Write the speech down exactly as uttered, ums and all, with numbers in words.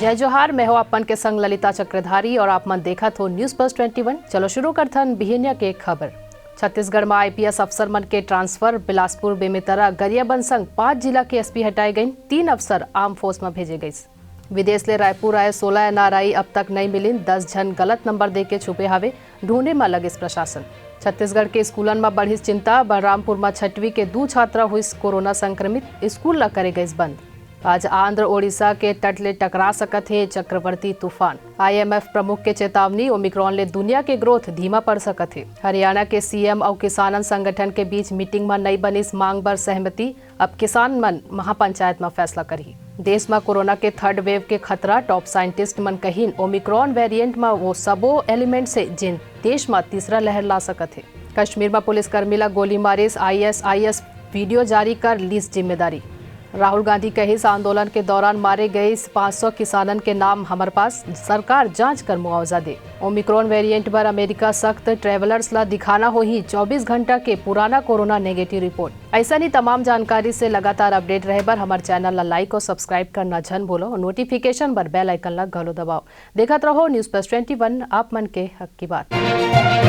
जय जोहार, मैं हो आप मन के संग ललिता चक्रधारी और आप मन देखत हो News Plus Twenty One। चलो शुरू करथन बिहनिया के खबर। छत्तीसगढ़ में आईपीएस अफसर मन के ट्रांसफर, बिलासपुर, बेमेतरा, गरियाबंद संग पांच जिला के एसपी हटाए गइन, तीन अफसर आर्म फोर्स में भेजे गइस। विदेश ले रायपुर आए सोलह एनआरआई अब तक नइ मिलिन, दस झन गलत नंबर देके छुपे हावे, ढूंढे म लगिस प्रशासन। छत्तीसगढ़ के स्कूलन म बढ़िस चिंता, बलरामपुर म छठवीं के दू छात्रा हुइस कोरोना संक्रमित, स्कूल ल करे गइस बंद। आज आंध्र ओडिशा के तट ले टकरा सकत हे चक्रवर्ती तूफान। आईएमएफ प्रमुख के चेतावनी, ओमिक्रॉन ले दुनिया के ग्रोथ धीमा पड़ सकत हे। हरियाणा के सीएम अउ किसानन संगठन के बीच मीटिंग म नइ बनिस मांग बर सहमति, अब किसान मन महापंचायत म फैसला करही। देश म कोरोना के थर्ड वेव के खतरा, टॉप साइंटिस्ट मन कहिन ओमिक्रॉन वेरिएंट म वो सबो एलिमेंट्स हे जेन देश म तीसरा लहर ला सकत हे। कश्मीर म पुलिसकर्मी ला गोली मारिस आईएसआईएस, वीडियो जारी कर लिस जिम्मेदारी। राहुल गांधी कहिस आंदोलन के दौरान मारे गइस पाँच सौ किसानन के नाम हमर पास, सरकार जांच कर मुआवजा दे। ओमिक्रॉन वेरिएंट बर अमेरिका सख्त, ट्रैवलर्स ला दिखाना होही चौबीस घंटा के पुराना कोरोना नेगेटिव रिपोर्ट। अइसन ही तमाम जानकारी से लगातार अपडेट रहे बर हमर चैनल ला लाइक और सब्सक्राइब करना झन भूलो, नोटिफिकेशन बर बेल आइकन ला घलो दबाओ। देखत रहो News Plus Twenty One, आप मन के हक की बात।